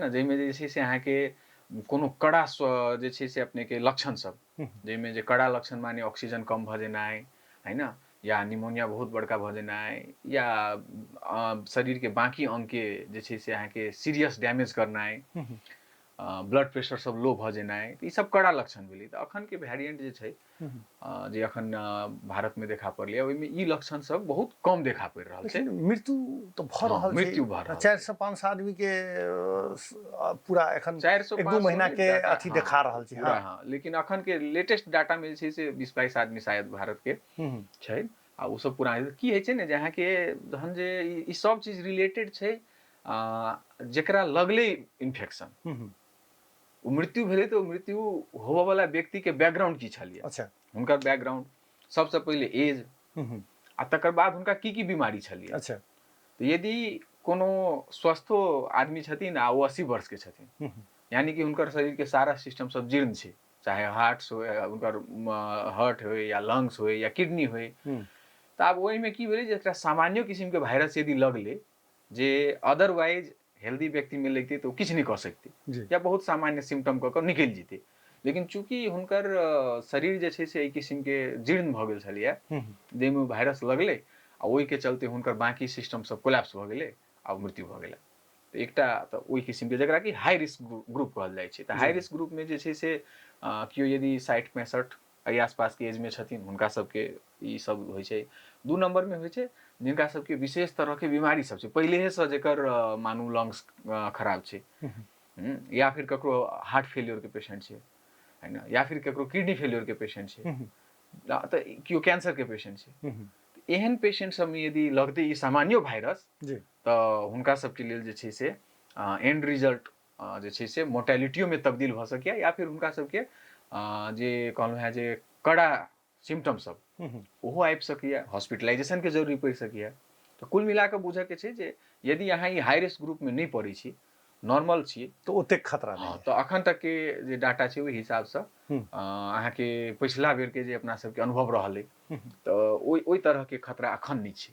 ने, जाहिमे जे छै से अहाँके कोनो कड़ा जे छै से अपनेके लक्षण सब, जाहिमे जे कड़ा लक्षण माने ऑक्सीजन कम भऽ जेनाइ है ने, या निमोनिया बहुत बड़का भऽ जेनाइ, या शरीरके बाँकी अङ्गके जे छै से अहाँके सीरियस डैमेज करनाइ, ब्लड प्रेशर सब लो भऽ जेनाइ, तऽ ई सब कड़ा लक्षण भेलै। तऽ अखनके वेरिएंट जे छै, जे अखन भारतमे देखा पड़लै, ओहिमे ई लक्षण सब बहुत कम देखा पड़ि रहल छै। मृत्यु तऽ भऽ रहल छै, मृत्यु भऽ रहल 400-500 आदमी के पूरा एखन 400 1-2 महीना के अथी देखा रहल छै। हाँ, लेकिन अखन के लेटेस्ट डाटा में जे छै से 20-22 आदमी शायद भारत के छै। आ ओ सब पूरा की होइ छै ने जे अहाँके जहन जे ई सब चीज रिलेटेड छै, जेकरा लगलै इन्फेक्शन, ओ मृत्यु भेलै, तऽ ओ मृत्यु होबऽवला व्यक्तिके बैकग्राउंड की छलियै। हुनकर बैकग्राउंड सबसँ पहिले एज, आ तकर बाद हुनका की की बीमारी छलियै। तऽ यदि कोनो स्वस्थो आदमी छथिन आ ओ 80 वर्षके छथिन, यानी कि हुनकर शरीरके सारा सिस्टम सब जीर्ण छै, चाहे हार्ट होय, हुनकर हार्ट होय या लंग्स होय या किडनी होय, तऽ आब ओहिमे की भेलै जे एकटा सामान्यो किसिमके वायरस यदि लगलै, जे अदरवाइज हेल्दी व्यक्तिमे लगितै तऽ ओ किछु नहि कऽ सकतै या बहुत सामान्य सिम्टम कऽ कऽ निकलि जेतै, लेकिन चूँकि हुनकर शरीर जे छै से एहि किसिमके जीर्ण भऽ गेल छलैए, जाहिमे वायरस लगलै आ ओहिके चलते हुनकर बाँकी सिस्टम सब कोलैप्स भऽ गेलै आ मृत्यु भऽ गेलै। तऽ एकटा तऽ ओहि किसिमके जकरा कि हाई रिस्क ग्रुप कहल जाइ छै। तऽ हाई रिस्क ग्रुपमे जे छै से केओ यदि 60-65 एहि आसपासके एजमे छथिन, हुनका सबके ई सब होइ छै। 2 नम्बरमे होइ छै जिनका सबके विशेष तरहके बीमारी सब छै पहिलेहेसँ, जेकर मानू लंग्स खराब छै, या फिर ककरो हार्ट फेल्योरके पेशेंट छै है ने, या फिर ककरो किडनी फेल्योरके पेशेंट छै, तऽ केओ कैंसरके पेशेंट छै। एहन पेशेंट सबमे यदि लगतै ई सामान्यो वायरस, तऽ हुनका सबके लेल जे छै से एंड रिजल्ट जे छै से मोर्टेलिटियोमे तब्दील भऽ सकैए, या फिर हुनका सबके जे कहलहुँ हेँ जे कड़ा सिम्टम सब ओहो आबि सकैए, हॉस्पिटलाइजेशनके जरूरी पड़ि सकैए। तऽ कुल मिला कऽ बुझऽके छै जे यदि अहाँ ई हाई रिस्क ग्रुपमे नहि पड़ै छी, नॉर्मल छी, तऽ ओतेक खतरा नहि। तऽ अखन तक के जे डाटा छै ओहि हिसाबसँ अहाँके पछिला बेरके जे अपना सबके अनुभव रहलै, तऽ ओहि तरहके खतरा अखन नहि छै।